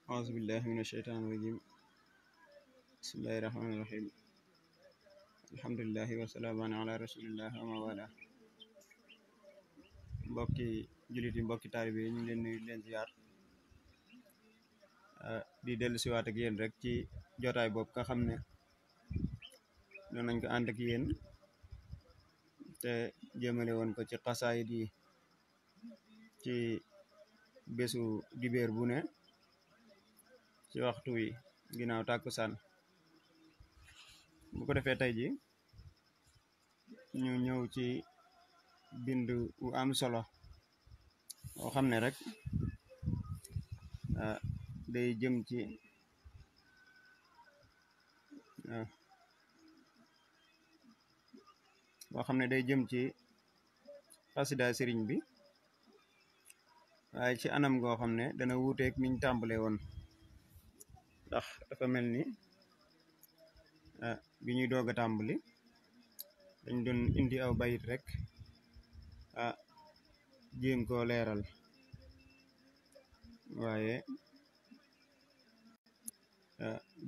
أعوذ بالله من الشيطان الرجيم بسم الله الرحمن الرحيم الحمد لله والسلام على رسول الله وما والاه mbokki jullit yi mbokki taalibe yi ñu ngi leen nuyu leen ziar di dellu siwaat ak yéen rek ci jotaay boobu nga xam ne doon nañ ko ànd ak yéen te jëmale woon ko ci xasaayid yi ci bésu dibéer bu ne ci waxtu wi ginnaaw tàkkusaan bu ko defee tey ji ñu ñëw ci bind bu am solo boo xam ne rek day jëm ci boo xam ne day jëm ci xasida sëriñ bi waaye ci anam goo xam ne dana wuuteeg niñ tàmbale woon ndax dafa mel ni bi ñuy doog a tàmbali dañ doon indi aw bayit rek jéem koo leeral waaye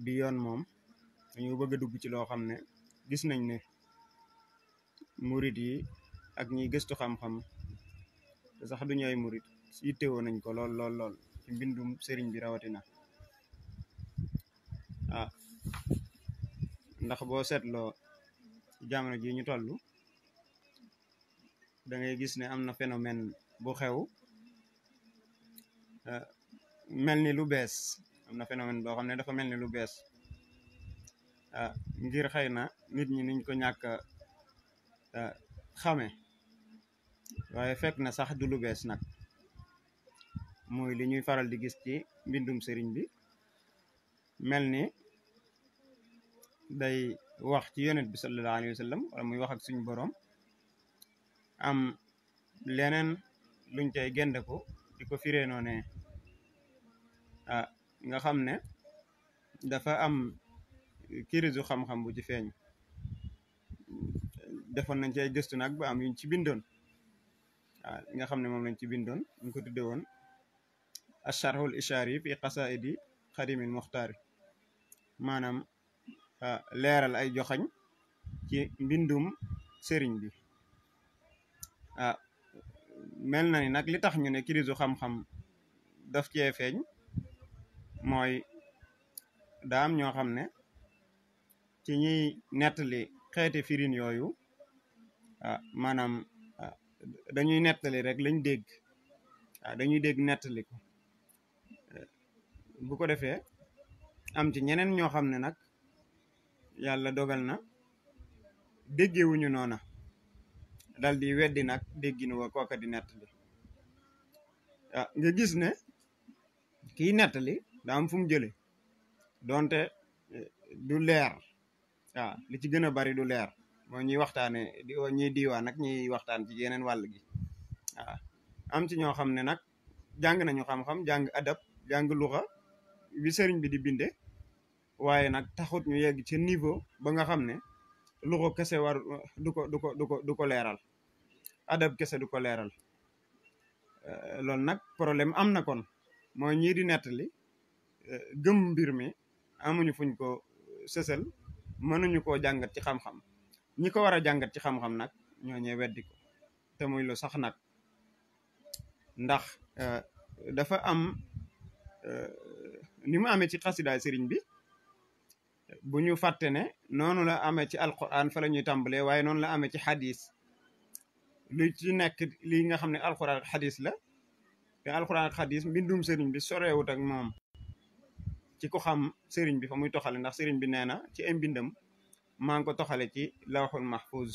bi yoon moom dañu bëgg a dugg ci loo xam ne gis nañ ne murit yi ak ñiy gëstu xam-xam te sax duñu ay murit yittewoo nañ ko lool lool lool ci mbindum sëriñ bi rawatina ndax boo seetloo jamono ji ñu toll da ngay gis ne am na phénomène bu xew mel ni lu bees am na phénomène boo xam ne dafa mel ni lu bees ngir xëy na nit ñi niñ ko ñàkk xame waaye fekk na sax du lu bees nag mooy li ñuy faral di gis ci mbindum sëriñ bi mel ni day wax ci yonent bi sallallahu alayhi wa sallam wala muy wax ak suñu boroom am leneen luñ cay gendeku di ko firee noo ne nga xam ne dafa am kirisu xam-xam bu ci feeñ defoon nañ ci ay gëstu nag ba am yuñ ci bindoon nga xam ne moom lañ ci bindoon ñu ko tudde woon asharhul ishaari fi qasaidi xadimil muxtaari maanaam leeral ay joxañ ci mbindum sëriñ bi mel na ni nag li tax ñu ne kirisu xam-xam daf cee feeñ mooy daa am ñoo xam ne ci ñiy nettali xeeti firin yooyu maanaam dañuy nettali rek lañ dégg dañuy dégg nettali ko bu ko defee am ci ñeneen ñoo xam ne nag yàlla dogal na déggewuñu noona dal di weddi nag dégginu wa kooka di nettali nga gis ne kiy nettali daa am fu mu jële doonte du leer li ci gën a bari du leer moo ñuy waxtaane ñuy diiwaan nag ñuy waxtaan ci yeneen wàll gi am ci ñoo xam ne nag jàng nañu xam-xam jàng adab jàng luxa bi sëriñ bi di binde waaye nag taxut ñu yegg ci niveau ba nga xam ne luxa kese war du ko leeral adab kese du ko leeral loolu nag problème am na kon mooy ñii di nettali gëm mbir mi amuñu fuñ ko sësal mënuñu koo jàngat ci xam-xam ñi ko war a jàngat ci xam-xam nag ñooñee weddi ko te muy lu sax nag ndax dafa am ni mu amee ci xasidaay sëriñ bi bu ñu fàtte ne noonu la amee ci alquran fa la ñuy tàmbalee waaye noonu la amee ci xadis lu ci nekk lii nga xam ne alquran ak xadis la te alquran ak xadis mbindum sëriñ bi sorewut ak moom ci ko xam sëriñ bi fa muy toxale ndax sëriñ bi nee na ci ay mbindam maa ngi ko toxale ci lawxul mahfuz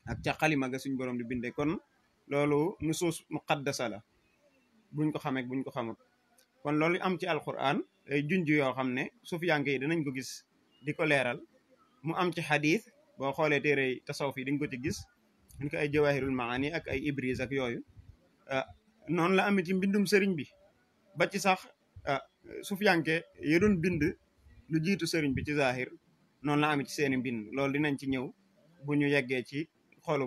ak ca xalima ga suñ borom di binde kon loolu nusuus muqaddasa la buñ ko xamee buñ ko xamut kon loolu am ci alquran ay junj yoo xam ne sufiyanke yi dinañ ko gis di ko leeral mu am ci xadis boo xoolee téere tasawuf yi dañ ko ci gis ñu ko ay jawahirul maani ak ay ibris ak yooyu noonu la amee ci mbindum sëriñ bi ba ci sax sufiyanke yi doon bind lu jiitu sëriñ bi ci zahir noonu la amee ci seeni mbind loolu dinañ ci ñëw bu ñu yeggee ci xolu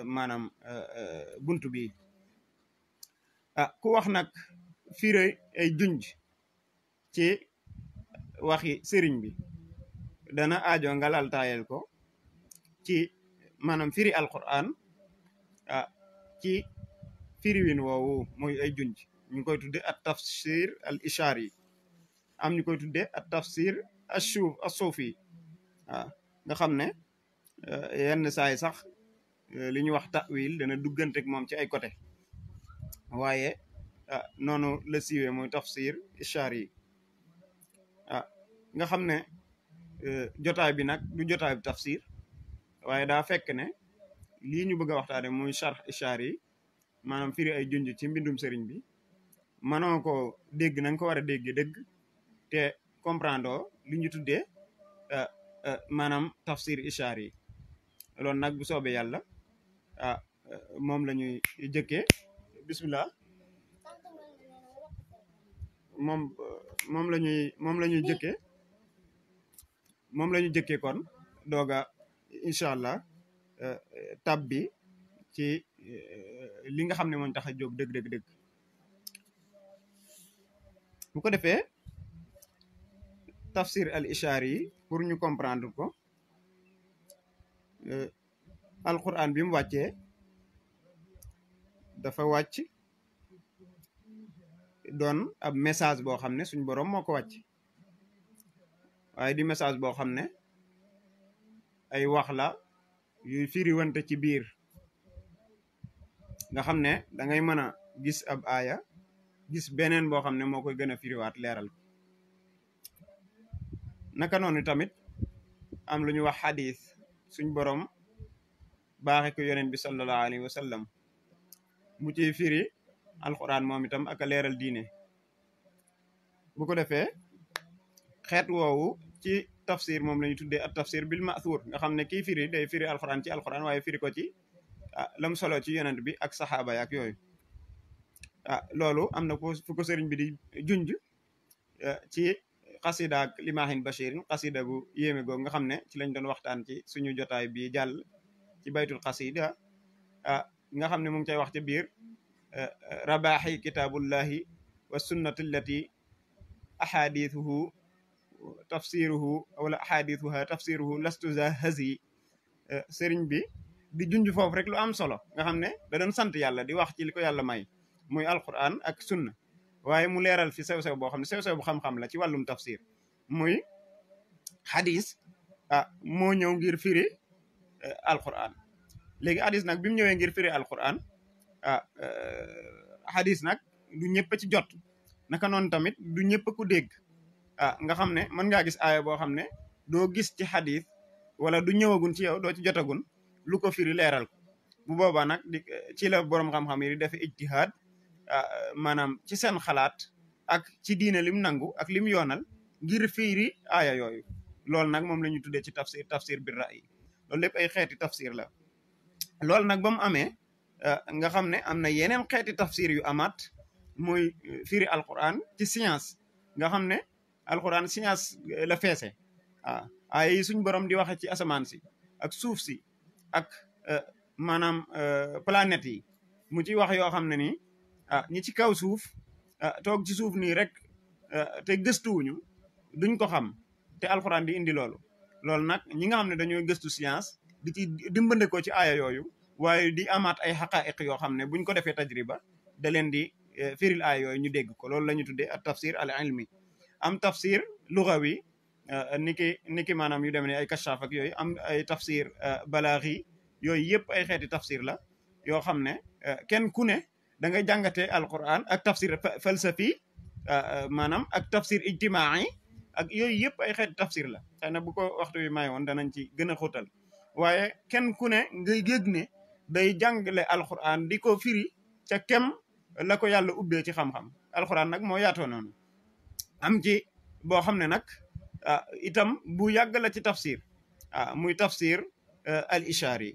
maanaam buntu bi ku wax nag firé ay junj ci waxi sëriñ bi dana aajo nga laltaayal ko ci maanaam firi alquran ci firiwin woowu muy ay junj ñu koy tudde at tafsir al ishari am ñu koy tudde at tafsir as-sufi nga xam ne yenn saay sax li ñu wax ta'wil dana duggante ak moom ci ay côté waaye noonu la siiwee muy tafsir ishari yi nga xam ne jotaay bi nag du jotaay bi tafsir waaye daa fekk ne lii ñu bëgg a waxtaane muy sharh ishari yi maanaam firi ay junj ci mbindum sëriñ bi mënoo ko dégg na nga ko war a dégg dëgg te comprendre li ñu tuddee maanaam tafsir ishari yi loolu nag bu soobee yàlla moom la ñuy jëkkee bismillah moom la ñuy jëkkee kon dooga incha allah tab bi ci li nga xam ne mooñ tax a jóg dëgg bu ko defee tafsir al ishari yi pour ñu comprendre ko alquran bi mu wàccee dafa wàcc doon ab message boo xam ne suñ boroom moo ko wàcc waaye di message boo xam ne ay wax la yuy firiwante ci biir nga xam ne da ngay mën a gis ab aaya gis beneen boo xam ne moo koy gën a firiwaat leeral naka noonu tamit am lu ñu wax xadis suñ boroom baaxe ko yonent bi sallallahu alayhi wa sallam mu ciy firi alquran moom itam ak a leeral diine bu ko defee xeet woowu ci tafsir moom la ñu tuddee ak tafsir bil ma'thur nga xam ne kii firi day firi alquran ci alquran waaye firi ko ci lam solo ci yonent bi ak saxaaba yaak yooyu loolu am na fu ko sëriñ bi di junj ci xasida ak limaahin bashirin xasida gu yéeme googu nga xam ne ci lañ doon waxtaan ci suñu jotaay bi jàll ci baytul xasida nga xam ne mu ngi cay wax ci biir rabaaxi kitaabullahi wa sunnati allati ahadithuhu tafsiruhu wala ahadithuha tafsiruhu lastu za hazi sëriñ bi di junj foofu rek lu am solo nga xam ne da doon sant yàlla di wax ci li ko yàlla may muy alquran ak sunna waaye mu leeral fi sew-sew boo xam ne sew-sew bu xam-xam la ci wàllum tafsir muy hadis moo ñëw ngir firi alquran léegi hadis nag bi mu ñëwee ngir firi alquran hadis nag du ñëpp ci jot naka noonu tamit du ñëpp ku dégg nga xam ne mën ngaa gis aaya boo xam ne doo gis ci hadis wala du ñëwagun ci yow doo ci jotagun lu ko firi leeral ko bu boobaa nag ci la boroom xam-xam yi di def ijtihaad maanaam ci seen xalaat ak ci diine lim nangu ak lim yoonal ngir fiiri aaya yooyu loolu nag moom la ñu tuddee ci tafsir bir ra'yi loolu lépp ay xeeti tafsir la loolu nag ba mu amee nga xam ne am na yeneen xeeti tafsir yu amaat muy firi alquran ci science nga xam ne alquran science la feese aaya yi suñ borom di waxe ci asamaan si ak suuf si ak maanaam planètes yi mu ci wax yoo xam ne nii ñi ci kaw suuf toog ci suuf nii rek te gëstuwuñu duñ ko xam te alxuraan di indi loolu nag ñi nga xam ne dañoo gëstu science di ci dimbandekoo ci aaya yooyu waaye di amaat ay xaqaa'iq yoo xam ne buñ ko defee tajriba da leen di firil aaya yooyu ñu dégg ko loolu la ñu tuddee ak tafsir al ilmi am tafsir lugawi niki maanaam yu dem ne ay kashaaf ak yooyu am ay tafsir balaaxi yooyu yëpp ay xeeti tafsir la yoo xam ne kenn ku ne da ngay jàngatee alquran ak tafsir falsafi maanaam ak tafsir ijtimaai ak yooyu yëpp ay xeeti tafsir la xëy na bu ko waxtu bi may woon danañ ci gën a xóotal waaye kenn ku ne ngay yëg ne day jàngale alquran di ko firi ca kem la ko yàlla ubbee ci xam-xam alquran nag moo yaatoo noonu am ci boo xam ne nag itam bu yàgg la ci tafsir muy tafsir al ishari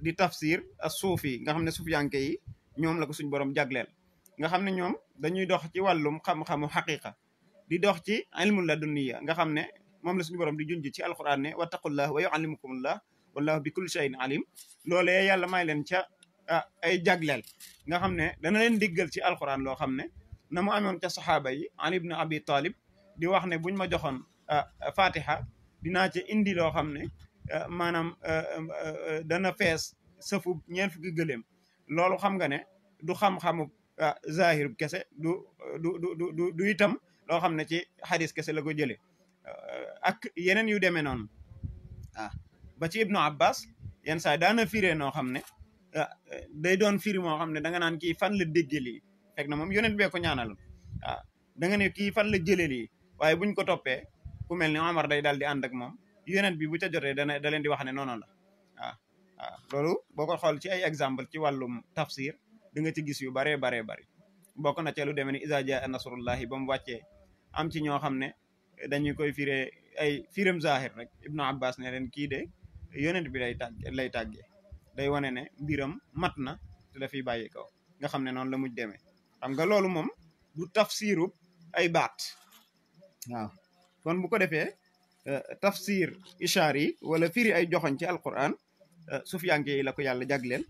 di tafsir as suufi nga xam ne suufiyanke yi ñoom la ko suñ borom jagleel nga xam ne ñoom dañuy dox ci wàllum xam-xamu xaqiqa di dox ci ilmul ladunniya nga xam ne moom la suñu borom di junj ci alquran ne wattaqullah wa yuallimukumullah wallahu bi kulli shay'in alim loolee yàlla may leen ca ay jagleel nga xam ne dana leen diggal ci alquran loo xam ne na mu amoon ca saxaaba yi ali ibn abi talib di wax ne buñ ma joxoon fatiha dinaa ci indi loo xam ne maanaam dana fees sëfu ñeent fukki gëléem loolu xam nga ne du xam-xamu zahir kese du itam loo xam ne ci xadis kese la ko jëlee ak yeneen yu demee noonu ba ci ibnu abbas yenn saa daana firee noo xam ne day doon firi moo xam ne da nga naan kii fan la déggee lii fekk na moom yonent bee ko ñaanaloon da nga ne kii fan la jëlee lii waaye buñ ko toppee ku mel ni Omar day daal di ànd ak moom yonent bi bu ca jotee da leen di wax ne noonu la loolu boo ko xool ci ay exemple ci wàllum tafsir da nga ci gis yu baree baree bari bokk na ca lu demee ni iza jaa nasrullahi ba mu wàccee am ci ñoo xam ne dañuy koy firee ay firam zahir rek ibnu abbas ne leen kii de yonent bi lay tàggee day wane ne mbiram mat na te la fiy bàyyi kaw nga xam ne noonu la muj demee xam nga loolu moom du tafsiru ay baat waaw kon bu ko defee tafsir ishaar yi wala firi ay joxoñ ci alquran sufiyanke yi la ko yàlla jagleel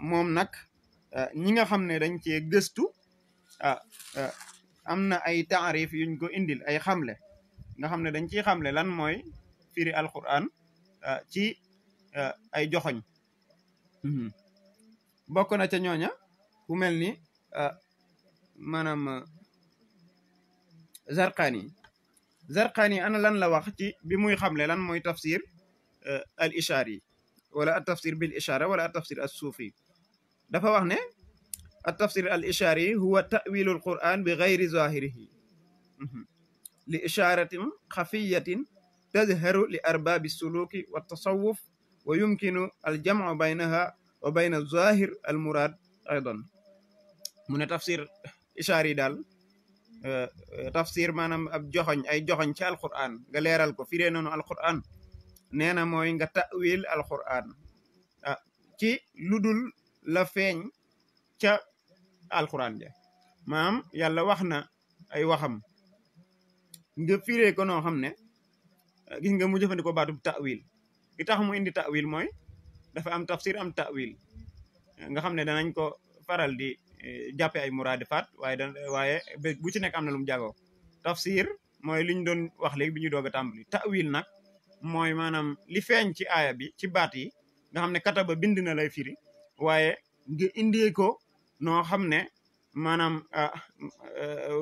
moom nag ñi nga xam ne dañ cee gëstu am na ay taarif yuñ ko indil ay xamle nga xam ne dañ ciy xamle lan mooy firi alquran ci ay joxoñ bokk na ca ñooña ku mel ni maanaam Zarqani ana lan la wax ci bi muy xamle lan mooy tafsir al ishaari wala at tafsir bil ishaara wala at tafsir as suufi dafa wax ne at tafsir al ishaari huwa ta'wilu al quran bi gayri zahirihi li isharatin xafiyatin tazharu li arbaabi suluki wa tasawuf wa yumkinu al jamcu baynaha wa bayna zahir al murad aydan mu ne tafsir ishaar yi daal tafsir maanaam ab joxoñ ay joxoñ ci alquran nga leeral ko firee noonu alquran nee na mooy nga ta'wil alquran ci ludul la feeñ ca alquran ja maanaam yàlla wax na ay waxam nga firee ko noo xam ne gis nga mu jëfandikoo baatub ta'wil li tax mu indi ta'wil mooy dafa am tafsir am ta'wil nga xam ne danañ ko faral di jàppe ay muraadifaat waaye bu ci nekk am na lu mu jagoo tafsir mooy li ñu doon wax léegi bi ñu doog a tàmbali ta'wil nag mooy maanaam li feeñ ci aaya bi ci baat yi nga xam ne kataba bind na lay firi waaye nga indi ko noo xam ne maanaam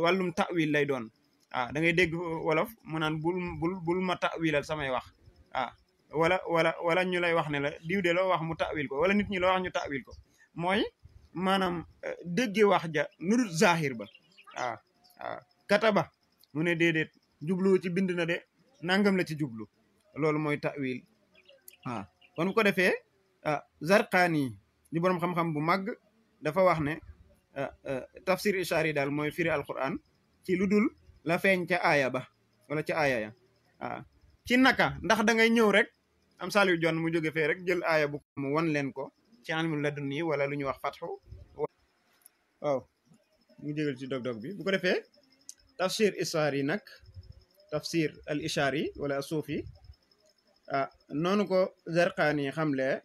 wàllum ta'wil lay doon da ngay dégg wolof mu naan bul ma ta'wilal samay wax wala ñu lay wax ne la diw de loo wax mu ta'wil ko wala nit ñi loo wax ñu ta'wil ko mooy maanaam dégge wax ja nurut zahir ba kataba mu ne déedéet jublu ci bind na de nangam la ci jublu loolu mooy ta'wil kon bu ko defee Zarqani di boroom xam-xam bu màgg dafa wax ne tafsir ishaar yi daal mooy firi alquran ci lu dul la feeñ ca aaya ba wala ca aaya ya ci naka ndax da ngay ñëw rek am Saliou Dione mu jóge fee rek jël aaya bu mu won leen ko ci ilmul ladunni wala lu ñuy wax fatxu waaw mu jégal ci dog-dog bi bu ko defee tafsir ishaar yi nag tafsir al ishaar yi wala suufi noonu ko Zarqani xamle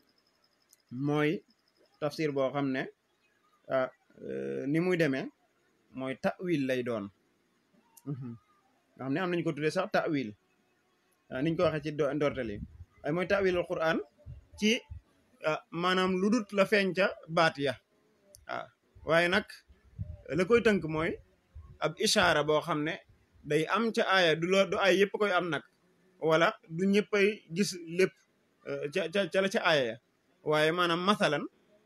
mooy tafsir boo xam ne ni muy demee mooy ta'wil lay doon nga xam ne am nañu ko tuddee sax ta'wil niñ ko waxee ci ndorteli waaye mooy ta'wil al quran ci maanaam lu dut la feeñ ca baat ya waaye nag la koy tënk mooy ab ishaara boo xam ne day am ca aaya du ay yëpp koy am nag wala du ñëppay gis lépp ca la ca aaya ya waaye maanaam masalan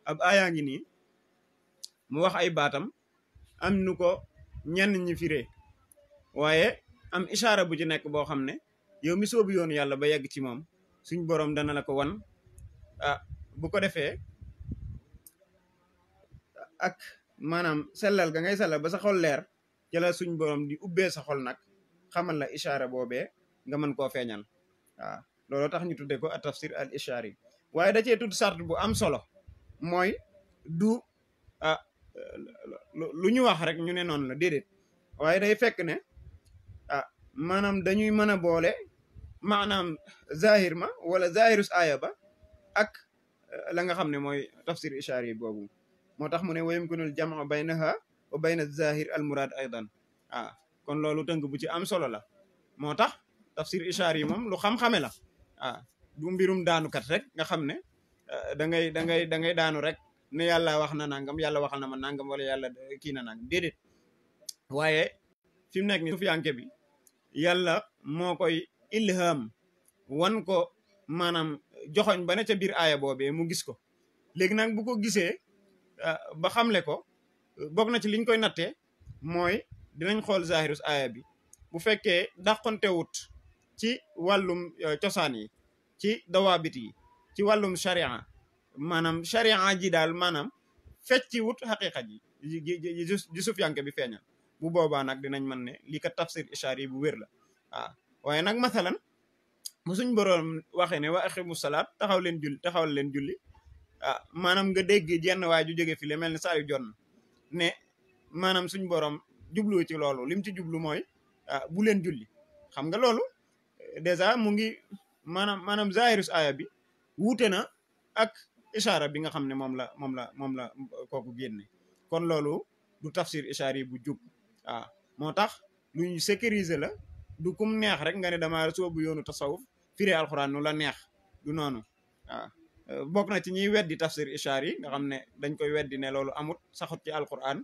ab aayaa ngi nii mu wax ay baatam am nu ko ñenn ñi firee waaye am ishaara bu ci nekk boo xam ne yow mi soobu yoonu yàlla ba yegg ci moom suñ boroom dana la ko wan bu ko defee ak maanaam sellal ga ngay sellal ba sa xol leer ci la suñ boroom di ubbee sa xol nag xamal la ishaara boobee nga mën koo feeñal looloo tax ñu tudde ko at tafsir al ishaari waaye da cee tudd sart bu am solo mooy du lu ñu wax rek ñu ne noonu la déedéet waaye day fekk ne maanaam dañuy mën a boole maanaam zahir ma wala zahirus aaya ba ak la nga xam ne mooy tafsir ishaari boobu moo tax mu ne wa yumkinul jam'u baynaha wa bayna zahir al murad aydan kon loolu tënk bu ci am solo la moo tax tafsir ishaari yi moom lu xam-xame la du mbirum daanukat rek nga xam ne da ngay daanu rek ne yàlla wax na nangam yàlla waxal na ma nangam wala yàlla kii na nangam déedéet waaye fi mu nekk ni sufiyanke bi yàlla moo koy ilham wan ko maanaam joxoñ ba ne ca biir aaya boobee mu gis ko léegi nag bu ko gisee ba xamle ko bokk na ci liñ koy nattee mooy dinañ xool zahirus aaya bi bu fekkee dàqontewut ci wàllum cosaan yi ci dawaabit yi ci wàllum sharia maanaam sharia ji daal maanaam fecci wut xaqiqa ji sufiyanke bi feeñal bu boobaa nag dinañ mën ne lii kat tafsir ishaari bu wér la waaye nag masalan mu suñ boroom waxee ne wa aqimu salaat taxawal leen julli maanaam nga dégg jenn waay ju jóge fi le mel ne saa yu jonn ne maanaam suñ boroom jublu ci loolu lim ci jublu mooy bu leen julli xam nga loolu dèjà mu ngi maanaam zahirus aaya bi wuute na ak ishaara bi nga xam ne moom la kooku génne kon loolu du tafsir ishaari bu jub moo tax lu ñu sécuriser la du kum neex rek nga ne dama soobu yoonu tasawuf firee alxuraan nu la neex du noonu bokk na ci ñuy weddi tafsir ishaari nga xam ne dañ koy weddi ne loolu amut saxut ci alxuraan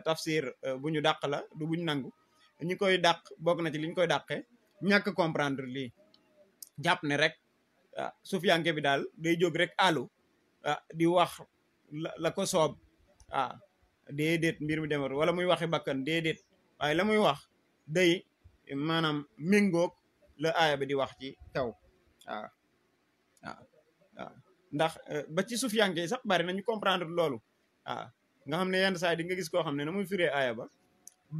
tafsir bu ñu dàq la du buñ nangu ñi koy dàq bokk na ci liñ koy dàqe ñàkk comprendre lii jàpp ne rek sufiyanke bi daal day jóg rek àllu di wax la ko soob déedéet mbir mi demat wala muy waxi bakkan déedéet waaye la muy wax day maanaam méngoog la aaya bi di wax ci kaw ndax ba ci sufiyanke yi sax bari nañu comprendre loolu nga xam ne yenn saa di nga gis koo xam ne na muy firee aaya ba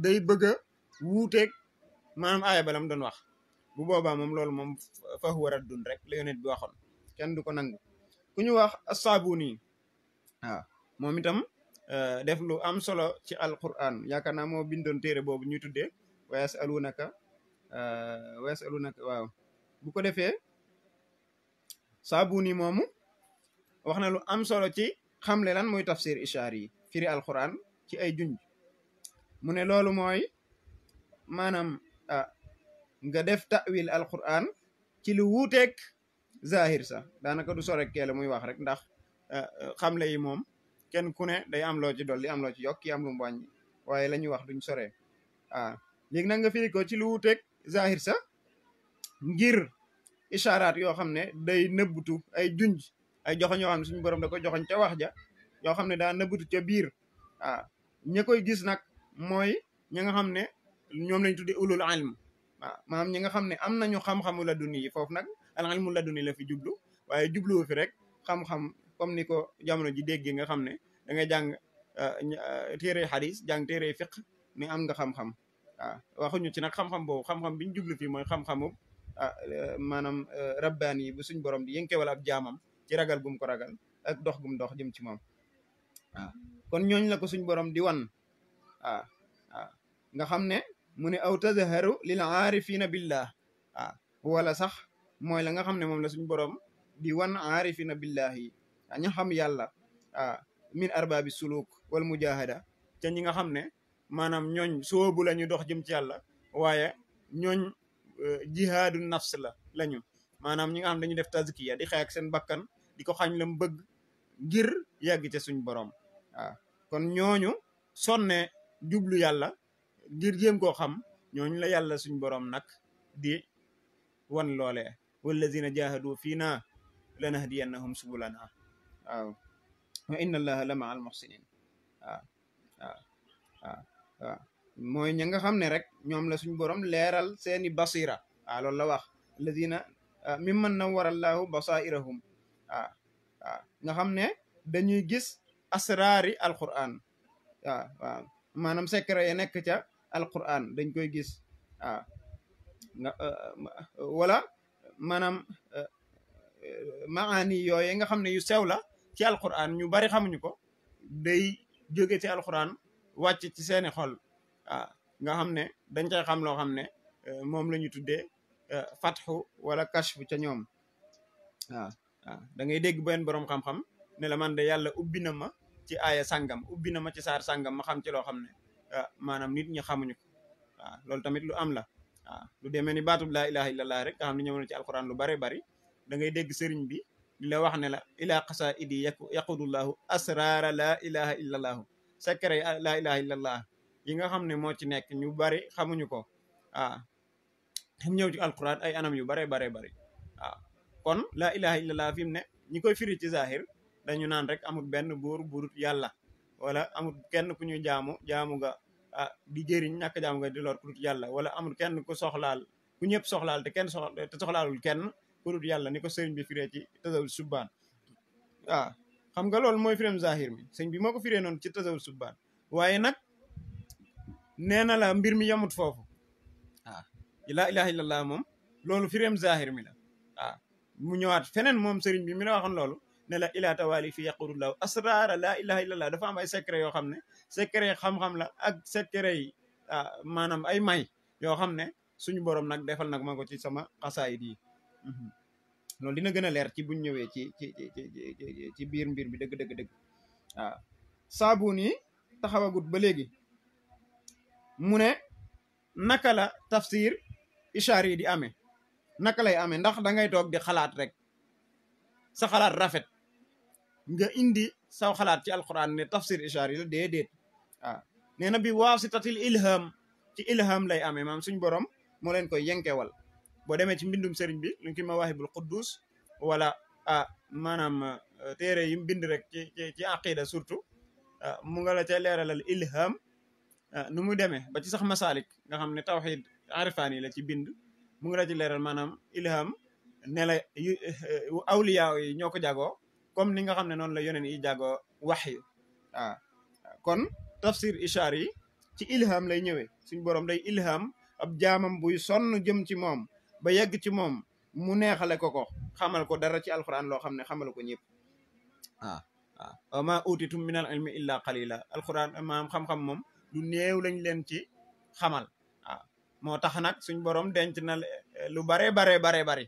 day bëgg a wuuteeg maanaam aaya ba la mu doon wax bu boobaa moom loolu moom fa huwa raddun rek la yonent bi waxoon kenn du ko nangu ku ñu wax as-Saabuni moom itam def lu am solo ci alquran yaakaar naa moo bindoon téere boobu ñuy tuddee wa yasalunaka waaw bu ko defee Saabuni moomu wax na lu am solo ci xamle lan mooy tafsir ishaari yi firi alquran ci ay junj mu ne loolu mooy maanaam nga def ta'wil alquran ci lu wuuteeg zahir sax daanaka du sore kee la muy wax rek ndax xamle yi moom kenn ku ne day am loo ci dolli am loo ci yokk yi am lu mu wàññi waaye la ñuy wax duñ sore léegi nag nga firi ko ci lu wuuteeg zahir sax ngir isharaat yoo xam ne day nëbbutu ay junj ay joxoñ yoo xam ne suñu borom da ko joxoñ ca wax ja yoo xam ne daa nëbbutu ca biir ña koy gis nag mooy ñi nga xam ne ñoom lañ tuddee ulul ilm maanaam ñi nga xam ne am nañu xam-xamu laduni yi foofu nag al ilmu laduni la fi jublu waaye jubluwu fi rek xam-xam comme ni ko jamono ji dégg nga xam ne da ngay jàng téere xadis jàng téere fiq ni am nga xam-xam waxuñu ci nag xam-xam boobu xam-xam bi ñu jublu fii mooy xam-xamu maanaam rabbaani yi bu suñ borom di yënke wala ab jaamam ci ragal gum ko ragal ak dox gum dox jëm ci moom kon ñooñ la ko suñ borom di wan nga xam ne mu ne aw tazharu lil aarifina billah wala sax mooy la nga xam ne moom la suñ borom di wan aarifina billahi ña xam yàlla min arbaabi suluk wal mujahada ca ñi nga xam ne maanaam ñooñ soobu la ñu dox jëm ci yàlla waaye ñooñ jihaadu nafs lañu maanaam ñi nga xam dañu def tazkiya di xeex ak seen bakkan di ko xañ lam bëgg ngir yàgg ca suñ borom kon ñooñu sonne jublu yàlla ngir jéem koo xam ñooñu la yàlla suñ borom nag di wan loolee wallazina jahadu fiina lanahdiyannahum subulana wa inna allaha la ma al muhsinin mooy ña nga xam ne rek ñoom la suñ borom leeral seeni basira loolu la wax alladina mimman nawwara allahu basairahum nga xam ne dañuy gis asraari alquran maanaam secret ya nekk ca alquran dañ koy gis wala maanaam maani yooye nga xam ne yu sew la ci alquran ñu bari xamuñu ko day jóge ci alquran wàcc ci seeni xol nga xam ne dañ cay xam loo xam ne moom la ñu tuddee fatxu wala kashfu ca ñoom da ngay dégg benn boroom xam-xam ne la man de yàlla ubbi na ma ci aaya sàngam ubbi na ma ci saar sàngam ma xam ci loo xam ne maanaam nit ñi xamuñu ko waaw loolu tamit lu am la waaw lu demee ni baatub laa ilaha illallah rek nga xam ne ñëw na ci alquran lu bare bari da ngay dégg sëriñ bi di la wax ne la ila qasaidi yaqudullahu asrara laa ilaha illallahu secret laa ilaha illallah yi nga xam ne moo ci nekk ñu bari xamuñu ko waaw xam ñëw ci alquran ay anam yu bare bare bari waaw kon laa ilaha illallah fi mu ne ñi koy firi ci zahir dañu naan rek amul benn buur burut yàlla wala amul kenn ku ñuy jaamu nga di jëriñ ñàkk jaamu nga di lor ku dut yàlla wala amul kenn ku soxlaal ku ñëpp soxlaal te kenn soxlaalul kenn ku dut yàlla ni ko sëriñ bi firee ci tasawul subbaan waaw xam nga loolu mooy fireem zahir mi sëñ bi moo ko firee noonu ci tasawul subbaan waaye nag nee na la mbir mi yamut foofu waaw laa ilaha illallah moom loolu fireem zahir mi la waaw mu ñëwaat feneen moom sëriñ bi mi la waxoon loolu ne la ila tawali fi yaqudullahu asrara laa ilaha illallah dafa am ay secret yoo xam ne secret xam-xam la ak secret yi maanaam ay may yoo xam ne suñu borom nag defal nag ma ko ci sama xasaayid yi loolu dina gën a leer ci buñ ñëwee ci biir mbir bi dëgg waaw saabuun yi taxawagut ba léegi mu ne naka la tafsir ishaar yi di amee naka lay amee ndax da ngay toog di xalaat rek sa xalaat rafet nga indi saw xalaat ci alquran ne tafsir ishaar yi la déedéet waaw nee na bi waasitatil ilham ci ilham lay amee maam suñ borom moo leen koy yenkewal boo demee ci mbindum sëriñ bi lu ki Mawaahibul Quddus wala maanaam téere yi mu bind rek ci aqida surtout mu nga la ca leeralal ilham nu mu demee ba ci sax masalik nga xam ne tawxid arifaan yi la ci bind mu nga la ci leeral maanaam ilham ne la awliya yi ñoo ko jagoo comme ni nga xam ne noonu la yoneen yi jagoo waxyu waaw kon tafsir ishaar yi ci ilham lay ñëwee suñ borom day ilham ab jaamam buy sonn jëm ci moom ba yegg ci moom mu neexale ko xamal ko dara ci alquran loo xam ne xamal ko ñëpp wa ma utitum min al ilmi illa qalila alquran maam xam-xam moom lu néew lañ leen ci xamal moo tax nag suñ borom denc na lu bare bari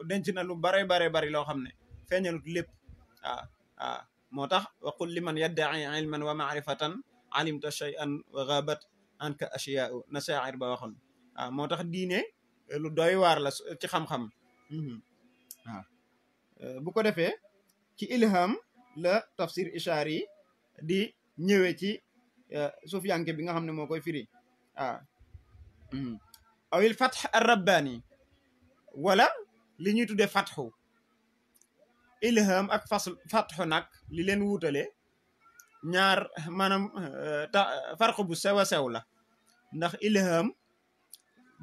denc na lu bare bari loo xam ne feeñalut lépp moo tax wa qul liman yadda'i ilman wa ma'rifatan alimta shay'an wa ghabat anka ashiyaa'u na sha'ir ba waxoon moo tax diine lu doy waar la ci xam-xam bu ko defee ci ilham la tafsir ishaar yi di ñëwee ci sufiyanke bi nga xam ne moo koy firi awil fatx ar rabbani wala li ñuy tuddee fatxu ilham ak fatxu nag li leen wuutale ñaar maanaam farq bu sew a sew la ndax ilham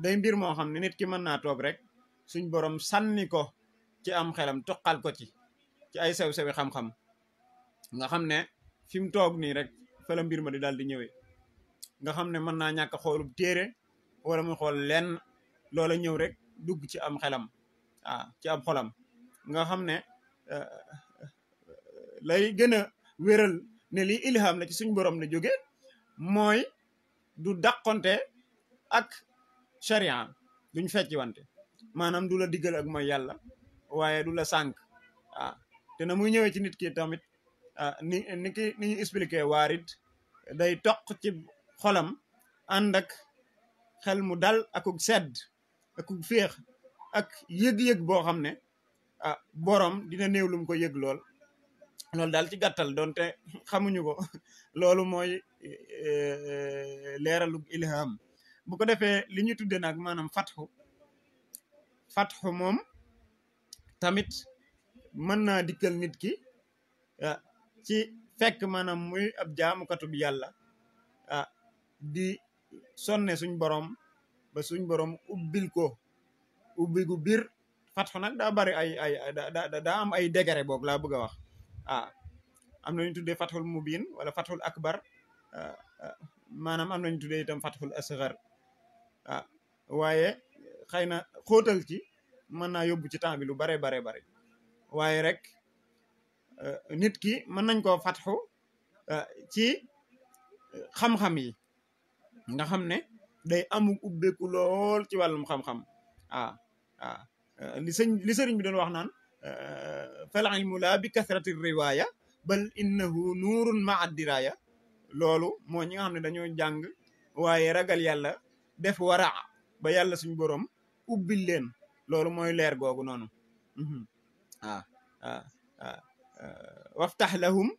day mbir moo xam ne nit ki mën naa toog rek suñ borom sànni ko ci am xelam toqal ko ci ay sew-sewi xam-xam nga xam ne fi mu toog nii rek fa la mbir ma di daal di ñëwee nga xam ne mën naa ñàkk xoolub téere wala mu xool lenn loola ñëw rek dugg ci am xelam ci am xolam nga xam ne lay gën a wéral ne lii ilham la ci suñ borom la jóge mooy du dàqonte ak sharia duñ fecci wante maanaam du la diggal ak mooy yàlla waaye du la sànk te na muy ñëwee ci nit ki tamit ni ñu expliqué waarit day toq ci xolam ànd ak xel mu dal akuk sedd akuk féex ak yëg-yëg boo xam ne borom dina néew lu mu ko yëg loolu daal ci gàttal doonte xamuñu ko loolu mooy leeralu ilham bu ko defee li ñu tudde nag maanaam fatxu moom tamit mën naa dikkal nit ki ci fekk maanaam muy ab jaamukatu bi yàlla di sonne suñ borom ba suñ borom ubbil ko ubbi gu biir fatxu nag daa bari daa am ay degré boog laa bëgg a wax am na ñu tuddee fatxul mubin wala fatxul akbar maanaam am nañu tuddee itam fatxul asgar waaye xëy na xóotal ci mën naa yóbbu ci temps bi lu bare waaye rek nit ki mën nañ koo fatxu ci xam-xam yi nga xam ne day amu ubbeeku lool ci wàllum xam-xam li sëriñ bi doon wax naan fal ilmu la bi kasrati riwaya bal innahu nuurun ma ad diraya loolu moo ñi nga xam ne dañoo jàng waaye ragal yàlla def wara ba yàlla suñ borom ubbil leen loolu mooy leer googu noonu ah ah waftax lahum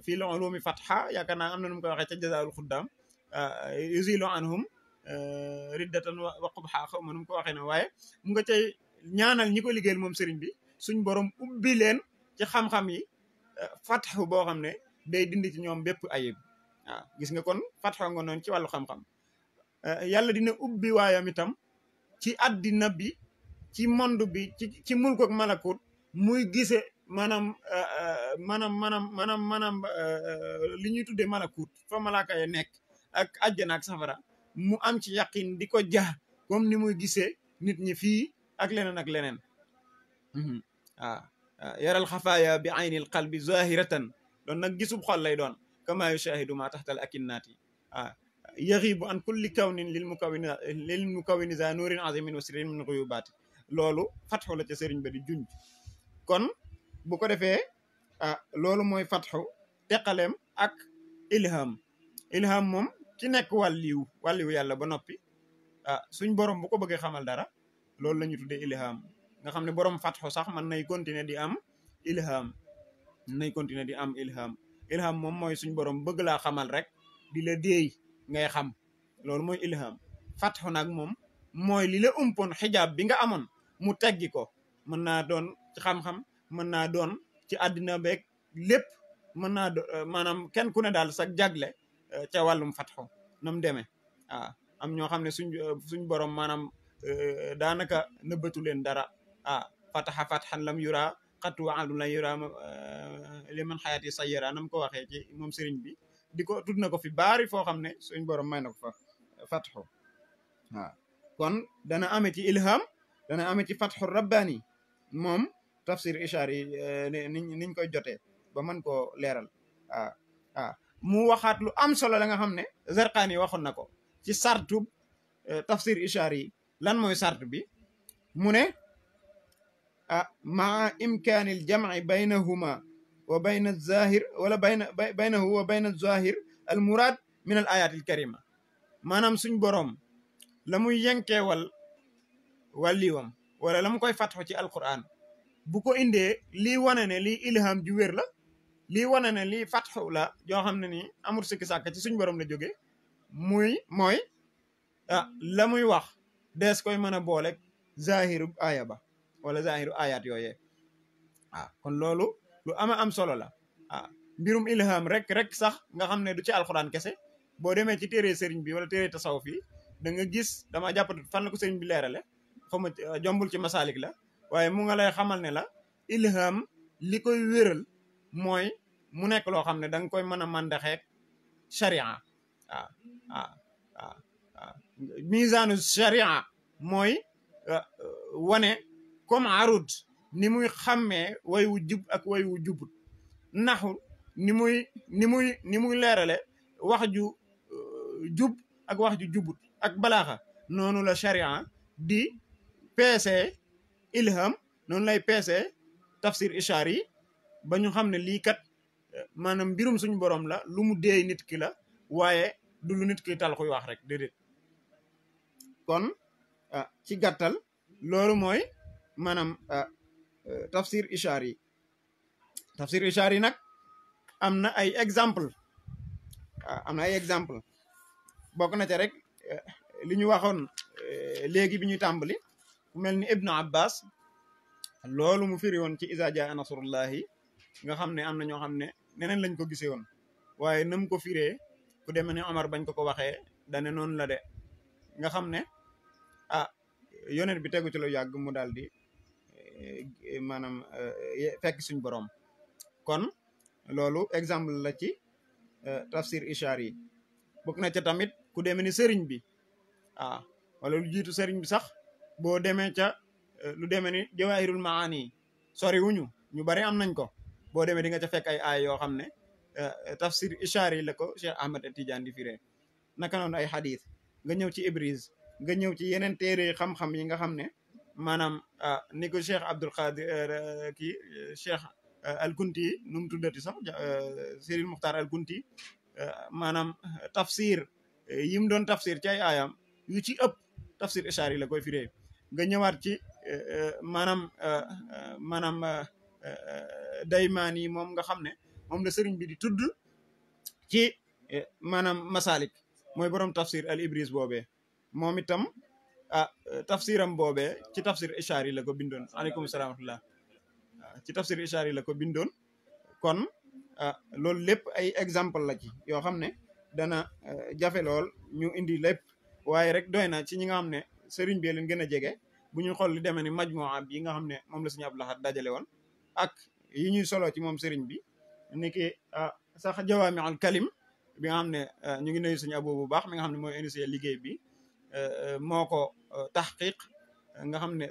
fii l ulumi fatha yaakaar naa am na nu mu koy waxee ca jazaa'ul xuddaam yuzilu anhum riddatan wa qubha xaw ma nu mu ko waxee ne waaye mu nga cay ñaanal ñi ko liggéeyal moom sëriñ bi suñ borom ubbi leen ci xam-xam yi fatxu boo xam ne day dindi ci ñoom bépp ayib waaw gis nga kon fatxu nga noonu ci wàllu xam-xam yàlla dina ubbi waayam itam ci addina bi ci monde bi ci mulk ak malakut muy gise maanaam li ñuy tuddee malakut fa malaaka yi nekk ak àjjana ak safara mu am ci yaqin di ko jax comme ni muy gisee nit ñi fii ak leneen ak leneen waaw yaral xafaaya bi aynil qalbi zahiratan doon nag gisub xol lay doon kama yushahidu ma taxtal akinnaati waaw yaxibu an kulli kawnin lil mukawini za nurin azimin wa sirrin min xuyubaati loolu fatxu la ca sëriñ ba di junj kon bu ko defee loolu mooy fatxu teqaleem ak ilham moom ci nekk wàlliwu yàlla ba noppi suñ borom bu ko bëggee xamal dara loolu la ñu tuddee ilham nga xam ne borom fatxu sax man nay continuer di am ilham moom mooy suñ borom bëgg laa xamal rek di la déey ngay xam loolu mooy ilham fatxu nag moom mooy li la umpoon xijaab bi nga amoon mu teggi ko mën naa doon ci xam-xam mën naa doon ci àddina beeg lépp mën naa maanaam kenn ku ne daal sax jagle ca wàllum fatxu na mu demee am ñoo xam ne suñ borom maanaam daanaka nëbbatu leen dara fataxa fatxan lam yura xattu waadu la yura li man xayaati sayara nam ko waxee ci moom sëriñ bi di ko tudd na ko fi baari foo xam ne suñ borom may na ko fa fatxu kon dana ame ci ilham dana ame ci fatxu rabbani moom tafsir ishaari niñ koy jotee ba mën koo leeral mu waxaat lu am solo la nga xam ne Zarqaani waxoon na ko ci sartu tafsir ishaari yi lan mooy sart bi mu ne maa imkaani al jamci baynahuma wa bayna zahir wala baynahu wa bayna zahir al murad min al ayat al karima maanaam suñ boroom la muy yenkeewal wàlliwam wala la mu koy fatxu ci alquran bu ko indee lii wane ne lii ilham ju wér la lii wane ne lii fatxu la joo xam ne nii amul sikki sàkk ci suñ borom la jóge mooy la muy wax dees koy mën a boole zahiru aaya ba wala zahiru ayat yooyee kon loolu lu am solo la mbirum ilham rek sax nga xam ne du ci alxuraan kese boo demee ci téere sëriñ bi wala téere tasawuf yi da nga gis dama jàpp fan la ko sëriñ bi leerale xawma jombul ci masalik la waaye mu nga lay xamal ne la ilham li koy wéral mooy mu nekk loo xam ne da nga koy mën a mandaxeek sharia misaanu sharia mooy wane comme arud ni muy xàmmee way wu jub ak way wu jubut naxu ni muy leerale wax ju jub ak wax ju jubut ak balaaxa noonu la sharia di peese ilham noonu lay peese tafsir ishaari yi ba ñu xam ne lii kat maanaam mbirum suñu borom la lu mu deey nit ki la waaye du lu nit ki tal kuy wax rek déedéet kon ci gàttal loolu mooy maanaam tafsir ishaari yi nag am na ay exemple bokk na ca rek li ñu waxoon léegi bi ñuy tàmbali ku mel ni ibnu abbas loolu mu firi woon ci iza jaa nasrullahi nga xam ne am na ñoo xam ne neneen lañ ko gisee woon waaye nam ko firee ku demee ne Omar bañ ko waxee dane noonu la de nga xam ne yonent bi tegu ci lu yàgg mu daal di maanaam fekk suñ borom kon loolu exemple la ci tafsir ishaari yi bokk na ca tamit ku demee ni sëriñ bi wala lu jiitu sëriñ bi sax boo demee ca lu demee ni jawahirul maani sori wuñu ñu bari am nañ ko boo demee di nga ca fekk ay aay yoo xam ne tafsir ishaari la ko Cheikh Ahmad Tidiane di firee naka noonu ay xadis nga ñëw ci Ibris nga ñëw ci yeneen téere xam-xam yi nga xam ne maanaam ni ko Cheikh Abdul Qadir Cheikh al-Kunti nu mu tuddati sax Siril Muxtaar al-Kunti maanaam tafsir yim doon tafsir ci ay aayam yu ci ëpp tafsir ishaari la koy firee nga ñëwaat ci maanaam daymaan yi moom nga xam ne moom la sëriñ bi di tudd ci maanaam masalik mooy borom tafsir al ibris boobee moom itam tafsiram boobee ci tafsir ishaari la ko bindoon aleykum salaam wa rahmatullah ci tafsir ishaari la ko bindoon kon loolu lépp ay exemple la ci yoo xam ne dana jafe lool ñu indi lépp waaye rek doy na ci ñi nga xam ne sëriñ bi leen gën a jege bu ñu xool li demee ni majmuwa bi nga xam ne moom la Sëriñ Abdul Ahad dajale woon ak yi ñuy solo ci moom sëriñ bi ni ki sax jawaami'ul kalim bi nga xam ne ñu ngi nuyu Sëriñ Abo bu baax mi nga xam ne mooy initié liggéey bi moo ko taxqiq nga xam ne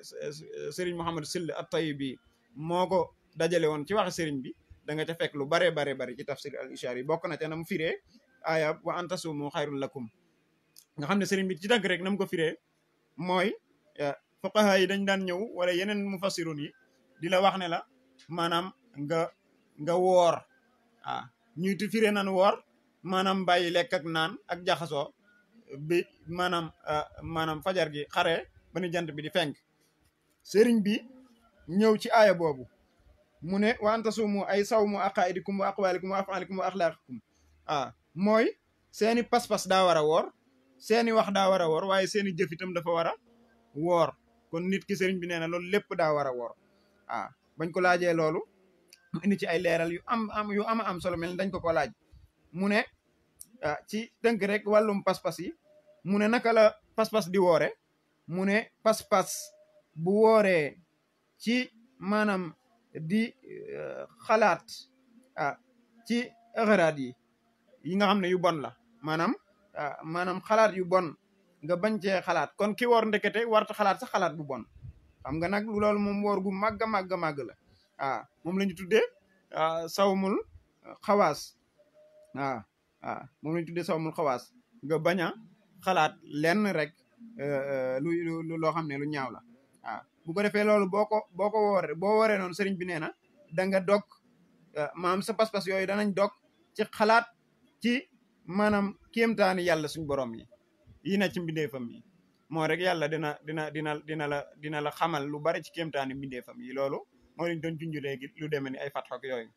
sëriñ Mouhamadou Sill at-Tayyibi moo ko dajale woon ci waxi sëriñ bi da nga ca fekk lu bare ci tafsir al ishaari bokk na ca na mu firee aaya wa an tasuumu xayrun lakum nga xam ne sëriñ bi ci dagg rek na mu ko firee mooy fuqaha yi dañ daan ñëw wala yeneen mufassirun yi di la wax ne la maanaam nga woor ñuy ti firee nan woor maanaam bàyyi lekk ak naan ak jaxasoo bi maanaam fajar gi xare ba ni jant bi di fenk sëriñ bi ñëw ci aaya boobu mu ne wa an tasuumu ay sawmu aqaidikum wa aqwalikum wa afalikum wa axlaaqikum mooy seeni pas-pas daa war a woor seeni wax daa war a woor waaye seeni jëf itam dafa war a woor kon nit ki sëriñ bi nee na loolu lépp daa war a woor bañ ko laajee loolu mu indi ci ay leeral yu am solo mel ni dañ ko laaj mu ne ci tënk rek wàllum pas-pas yi mu ne naka la pas-pas di woore mu ne pas-pas bu wooree ci maanaam di xalaat ci xaraat yi nga xam ne yu bon la maanaam xalaat yu bon nga bañ cee xalaat kon ki woor ndekete warta xalaat sax xalaat bu bon xam nga nag loolu moom woor gu màgg la moom la ñu tuddee sawmul xawaas moom la ñu tuddee sawmul xawaas nga bañ a xalaat lenn rek loo xam ne lu ñaaw la bu ko defee loolu boo ko wooree noonu sëriñ bi nee na da nga dog maanaam sa pas-pas yooyu danañ dog ci xalaat ci maanaam kéemtaani yàlla suñ borom yi na ci mbindeefam yi moo rek yàlla dina la xamal lu bari ci kéemtaani mbindeefam yi loolu moo lañ doon junj léegi lu demee ni ay fatxok yooyu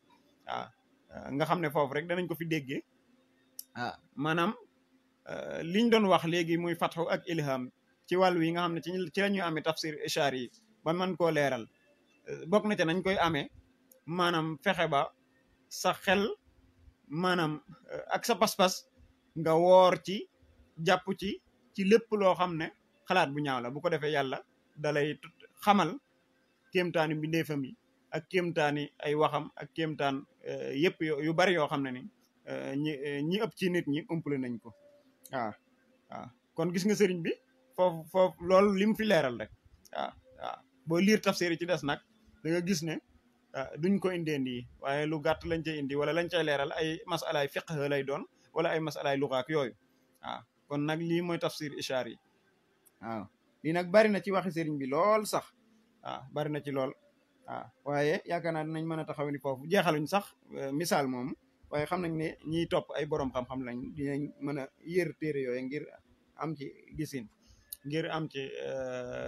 nga xam ne foofu rek danañ ko fi déggee maanaam liñ doon wax léegi muy fatxu ak ilham ci wàllu yi nga xam ne ci la ñuy amee tafsir ishaari yi ba mën koo leeral bokk na ca nañ koy amee maanaam fexe ba sa xel maanaam ak sa pas-pas nga woor ci jàpp ci lépp loo xam ne xalaat bu ñaaw la bu ko defee yàlla dalay xamal kéemtaani mbindeefam yi ak kéemtaani ay waxam ak kéemtaan yëpp yu bari yoo xam ne ni ñi ëpp ci nit ñi umpale nañ ko kon gis nga sëriñ bi foofu loolu li mu fi leeral rek boo liir tafsir yi ci des nag da nga gis ne duñ ko indeendi waaye lu gàtt lañ cay indi wala lañ cay leeral ay masalaay fiqh lay doon wala ay masalaay lugaak yooyu kon nag lii mooy tafsir ishaari yi lii nag bari na ci waxi sëriñ bi lool sax bari na ci lool waaye yaakaar naa dinañ mën a taxaw ni foofu jeexaluñ sax misaal moom waaye xam nañ ne ñiy topp ay borom xam-xam lañ dinañ mën a yër téere yooyu ngir am ci gisin ngir am ci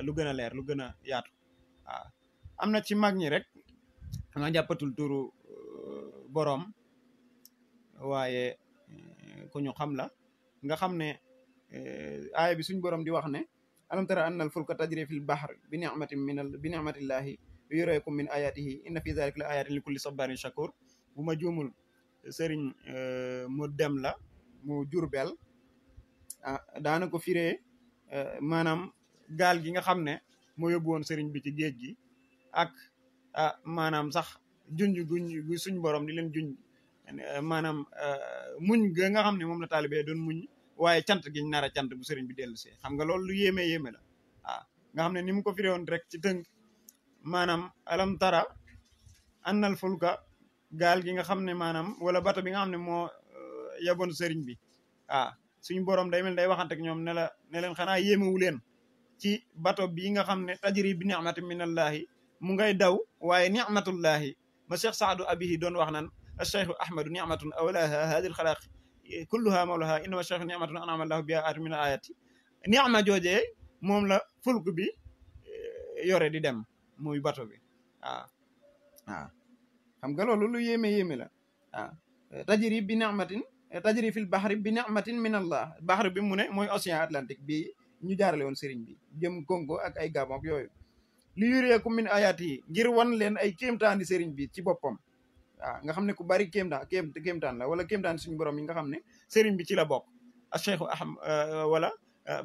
lu gën a leer lu gën a yaatu am na ci mag ñi rek nga jàppatul turu borom waaye ku ñu xam la nga xam ne aaya bi suñ borom di wax ne alam tara anna al fulka tajri fil bahr bi ni'matillahi yuriikum min ayatihi inna fi zalika la ayatin li kulli sabarin shakur bu ma juumul sëriñ mu dem la mu jurbel daana ko firee maanaam gaal gi nga xam ne moo yóbbu woon sëriñ bi ci géej gi ak maanaam sax junj gu suñ borom di leen junj maanaam muñ ga nga xam ne moom la taalibe doon muñ waaye cant giñ nar a cant bu sëriñ bi dellu see xam nga loolu lu yéeme la nga xam ne ni mu ko firee woon rek ci tënk maanaam alam tara annal fulka gaal gi nga xam ne maanaam wala bato bi nga xam ne moo yaboon sëriñ bi suñu borom day mel day waxante ak ñoom ne leen xanaa yéemewu leen ci bato bii nga xam ne tajri bi ni'matin minallahi mu ngay daw waaye ni'matullahi ma Cheikh Saadu Abihi doon wax naan acheikhu ahmadu ni'matun awlaha hadil xalaq kulluha mawlaha innama cheikh ni'matun an'ama allahu biha aatu min ayati ni'ma joojee moom la fulk bi yore di dem muy bato bi waaw waaw xam nga loolu lu yéeme la waaw tajri bi ni'matin tajri fil bahri bi ni'matin min allah bahri bi mu ne mooy océan Atlantique bi ñu jaarale woon sëriñ bi jëm Congo ak ay Gabon ak yooyu li yureekum min ayati yi ngir wan leen ay kéemtaani sëriñ bi ci boppam waaw nga xam ne ku bari kéemtaan la wala kéemtaan suñu borom yi nga xam ne sëriñ bi ci la bokk a cheikhu aham wala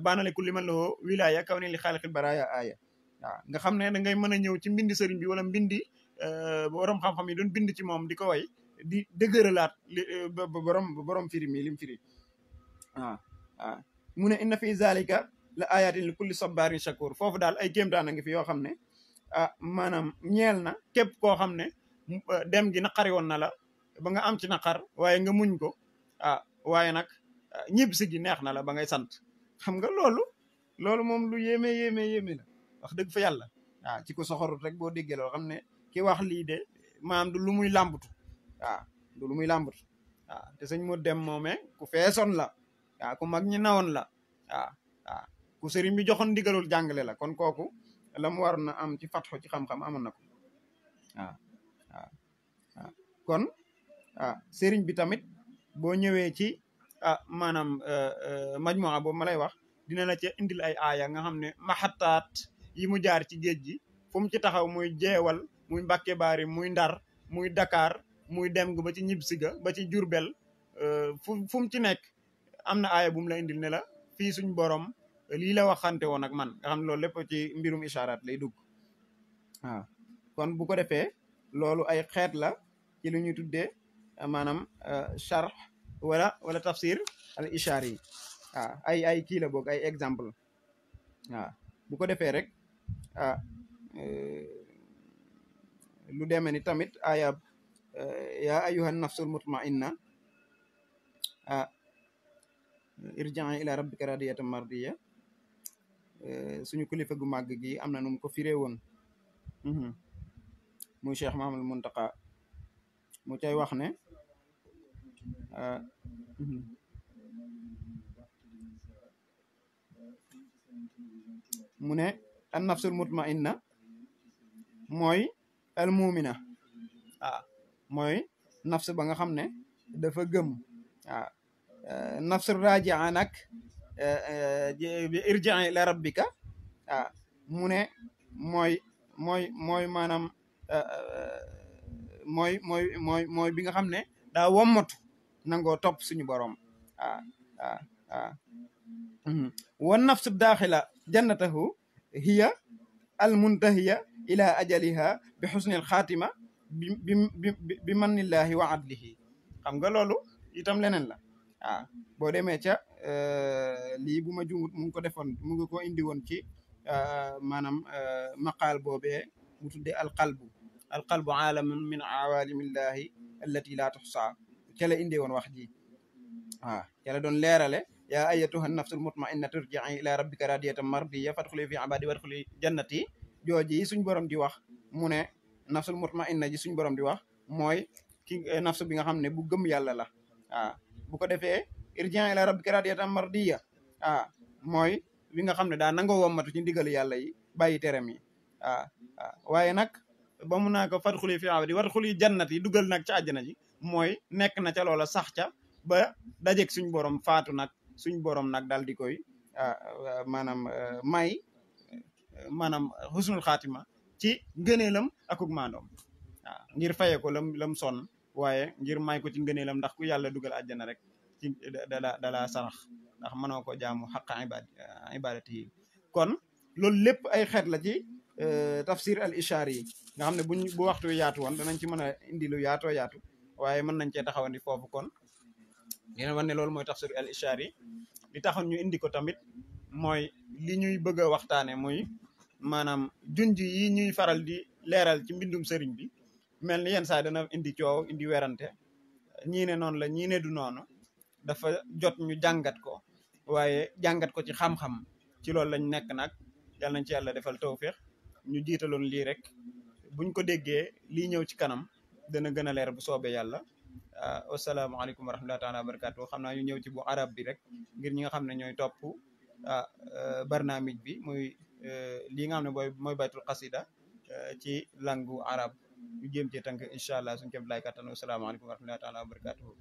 baanale ku liman loo wilaya kaw ne li xaaliqil baraya aya waaw nga xam ne da ngay mën a ñëw ci mbindi sëriñ bi wala mbindi borom xam-xam yi doon bind ci moom di ko way di dëgëralaat borom firi mi lim firi waaw waaw mu ne inna fi zalika la ayatin li kulli sabarin shakur foofu daal ay kéemtaan a ngi fi yoo xam ne maanaam ñeel na képp koo xam ne dem gi naqari woon na la ba nga am ci naqar waaye nga muñ ko waaye nag ñib si gi neex na la ba ngay sant xam nga loolu moom lu yéeme la wax dëgg fa yàlla waaw ci ko soxorut rek boo déggee loo xam ne ki wax lii de maanaam du lu muy làmbatu waaw du lu muy làmbatu waaw te sëñ mu dem moome ku feesoon la waaw ku mag ñi nawoon la waaw ku sëriñ bi joxoon ndigalul jàngale la kon kooku la mu war na am ci fatxo ci xam-xam amoon na ko waaw kon sëriñ bi tamit boo ñëwee ci maanaam majmuwa boobu ma lay wax dina la ci indil ay aaya nga xam ne maxataat yi mu jaar ci géej gi fu mu ci taxaw muy jeewal muy Mbàkke Baari muy Ndar muy Dakar muy dem ba ci ñibbisiga ba ci Jurbel fu mu ci nekk am na aaya bu mu la indil ne la fii suñ borom lii la waxante woon ak man nga xam ne loolu lépp ci mbirum ishaaraat lay dugg waaw kon bu ko defee loolu ay xeet la ci lu ñuy tuddee maanaam charh wala tafsir al ishaari yi waaw ay kii la boog ay exemple waaw bu ko defee rek lu demee ni tamit ayab yaa ayyuhan nafsul mutmainna irji'i ila rabbika radiyatan mardiya suñu kilifa gu màgg gi am na nu mu ko firee woon muy Cheikh Mahamadul Muntaqa mu cay wax ne mu ne an nafsul mutmainna mooy al mumina mooy nafs ba nga xam ne dafa gëm nafsul rajia nag irji'i ila rabbika mu ne mooy maanaam mooy bi nga xam ne daa wommatu nangoo topp suñu borom wan nafsu daaxila jannatahu hiya al muntahiya ila ajaliha bi xusnil xaatima bi mannillahi wa adlihi xam nga loolu itam leneen la boo demee ca lii bu ma jumut mu ngi ko defoon mu ngi ko indi woon ci maanaam maqaal boobee mu tudde alqalbu aalamun min awalimillahi allati la tuxsa ca la indi woon wax ji ca la doon leerale yaa ayyatuha nafsul mutma'innatu irji'i ila rabbika radiyatan mardiya fadxuli fi ibadi wadxuli jannati jooji suñ borom di wax mu ne nafsul mutma'inna ji suñ borom di wax mooy ki nafsu bi nga xam ne bu gëm yàlla la bu ko defee irji'i ila rabbika radiyatan mardiya mooy bi nga xam ne daa nangoo wommatu ci ndigal yàlla yi bàyyi terem yi waaye nag ba mu naa ko fadxuli fi ibadi wadxuli jannati dugal nag ca àjjana ji mooy nekk na ca loola sax ca ba dajeeg suñ borom faatu nag suñ borom nag daal di koy maanaam may maanaam xusnul xaatima ci ngëneelam akuk maandoom ngir faye ko lam sonn waaye ngir may ko ci ngëneelam ndax ku yàlla dugal àjjana rek ci dala sarax ndax mënoo ko jaamu xaqa ibadati yi kon loolu lépp ay xeet la ci tafsir al ishaari yi nga xam ne bu waxtu yaatu woon danañ ci mën a indi lu yaatoo yaatu waaye mën nañ cee taxawandi foofu kon dina wan ne loolu mooy tafsir al ishaari li taxoon ñu indi ko tamit mooy li ñuy bëgg a waxtaane muy maanaam junj yi ñuy faral di leeral ci mbindum sëriñ bi mel ni yenn saa dana indi coow indi werante ñii ne noonu la ñii ne du noonu dafa jot ñu jàngat ko waaye jàngat ko ci xam-xam ci loolu lañ nekk nag yàlla nañ ci yàlla defal tawfiq ñu jiitaloon lii rek buñ ko déggee lii ñëw ci kanam dana gën a leer bu soobee yàlla wasalaamaaleykum wa rahmatullahi taala wa barakatuh xam naa ñu ñëw ci bu arab bi rek ngir ñi nga xam ne ñooy topp barnaamij bi muy lii nga xam ne mooy baytul qasida ci langue arab ñu jéem ci tënk incha allah suñu kéem lay kattan wasalaamaaleykum wa rahmatullahi taala wa barakatuh